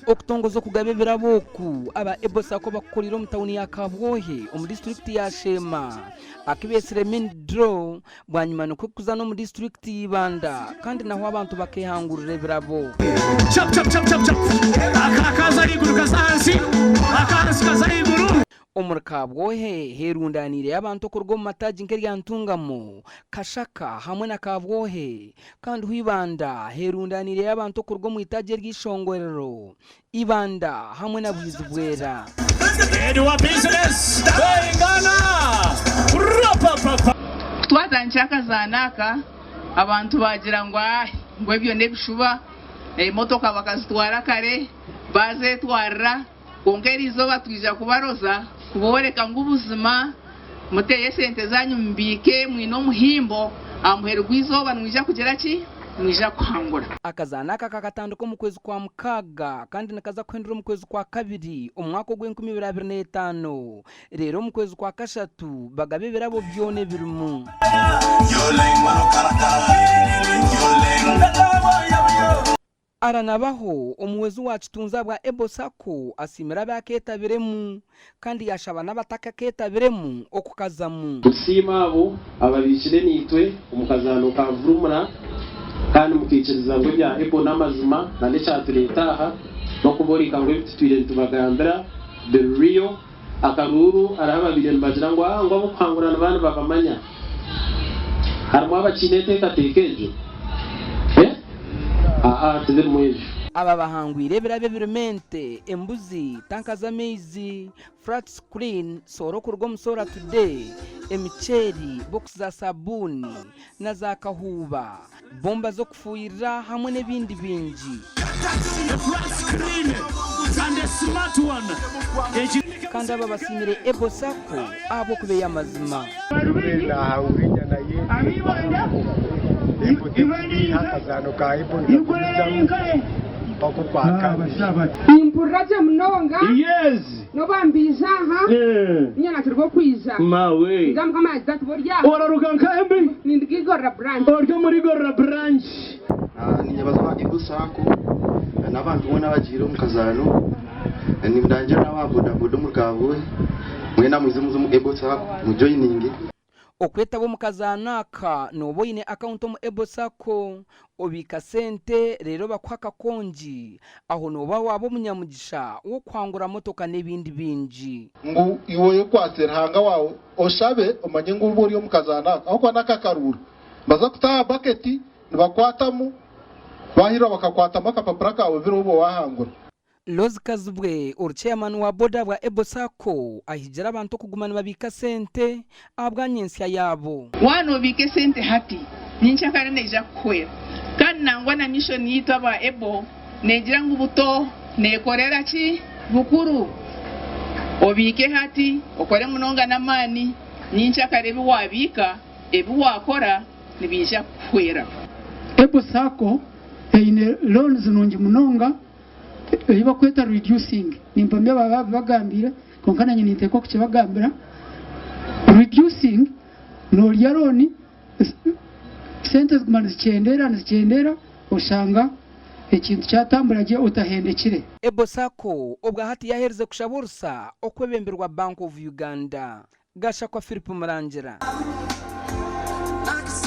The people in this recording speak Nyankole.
Okutongoza okugaba ebirabo oku, aba Ebo Sacco bakukoreire omu tauni ya Kabwohe omu disiturikiti ya Sheema aku beetsire Mini Draw bwanyima nikwo kuza n'omu disiturikiti ya Ibanda kandi naho abantu bakehangurira ebirabo. Omuri Kabwohe herundaniireyo abantu okuruga omu mataagi nk'erya Ntungamo, Kashaka hamwe na Kabwohe kandi ho Ibanda herundaniireyo abantu okuruga omu itaagi ery'eishongorero, Ibanda hamwe na Bwizibwera. Ku twatandikire akazaano aka, abantu baagira ngu aah ngu ebyo n'ebishuba, emotoka bakazitwara kare, baazetwarira. Kwonka eri izooba twija kubaroza, kubooreka ngu buzima muteyo esente zaanyu mubiike mwine omuhimbo, aha muheru gw'eizooba nimwija kugira ki? Nimwija kuhangura. Akazaano aka kakatandika omu kwezi kwa Mukaaga kandi nikaza kuhendera omu kwezi kwa Kabiri omu mwaka ogw'enkumi ibiri abiri n'etaano. Reero omu kwezi kwa Kashatu bagabe ebirabo byona ebirimu. Aranabaho, omuhwezi wa kitunzi ahabwa Ebo Sacco asiimire abakeetabiremu kandi yaashaba n'abatakakeetabiremu okukazamu. Nitusiima abo ababiikire naitwe omu kazaano ka Vurumura kandi mukaikiriza ngu ebya Ebo n'amazima na n'ekyatureeta aha n'okuboreka ngu ebi tutwire nitubagambira biri real. Akaruuru hariho ababaire nibagira ngu ngu ab'okuhangura nibaba nibabamanya. Harimu abakiine enteekateeka egyo? Eh? Aa, tibirimu ebyo. Aba bahangwire ebirabo ebirimu ente, embuzi, tanka z'amaizi, flat screen, soora okuruga omu Solar Today, emiceeri, bokisi za sabuuni na za kahuuba, bomba z'okufuuhirira hamwe n'ebindi bingi. Kandi aba basiimire Ebo Sacco ahabw'okuba ey'amazima. Nimpurira gye munonga n'obu mbiija aha, niinye nakirwa okwija. Ningira Mukama yaagira ati, Ba ori aha. Ninduga Igorora Branch. Ninyebaza aba Ebo Sacco n'abantu boona abagiire omu kazaano. Nindangira n'aba bodaboda omuri Kabwohe mwena mwije muze omu Ebo Sacco mujoyininge. Okwetaba omu kazaano aka nooba oine akawunti omu Ebo Sacco, obiika sente reero bakuha akakongi, aho nooba waaba omunyamugisha w'okuhangura motoka n'ebindi bingi. Ngu iwe oyekwatse Ruhanga waawe oshabe omanye ngu obu ori omu kazaano aka ahabw'okuba n'akakaruuru nibaza kuta aha baketi nibakwatamu baahirwa bakakwatamu akapapura kaawe biri obwo waahangura. Rose Kazibwe ori chairman wa boda bwa Ebo Sacco ahigira abantu okuguma nibabiika sente ahabwa nyentsya yaabo. Waaba noobiika esente hati, nyenkyakare neija kukuhwera. Kandi nangwa na mission yaitu aba Ebo neegira ngu buto neekorera ki? Bukuru. Obiike hati, okore munonga n'amaani, nyenkyakare ebi waabiika, ebi waakora nibiija kukuhwera. Ebo Sacco eine loans nungi munonga. Ei barikweta reducing. Nimpamya baaba baabibagambiire kwonka naanye ninteekwa kukibagambira. Reducing noorya looni, sente ziguma nizikyendeera nizikyendeera oshanga ekintu kyatambura gye otahendekire. Ebo Sacco obwahati yaherize kushaba orusa okwebemberwa Bank of Uganda. Gashakwa Philip Murangira.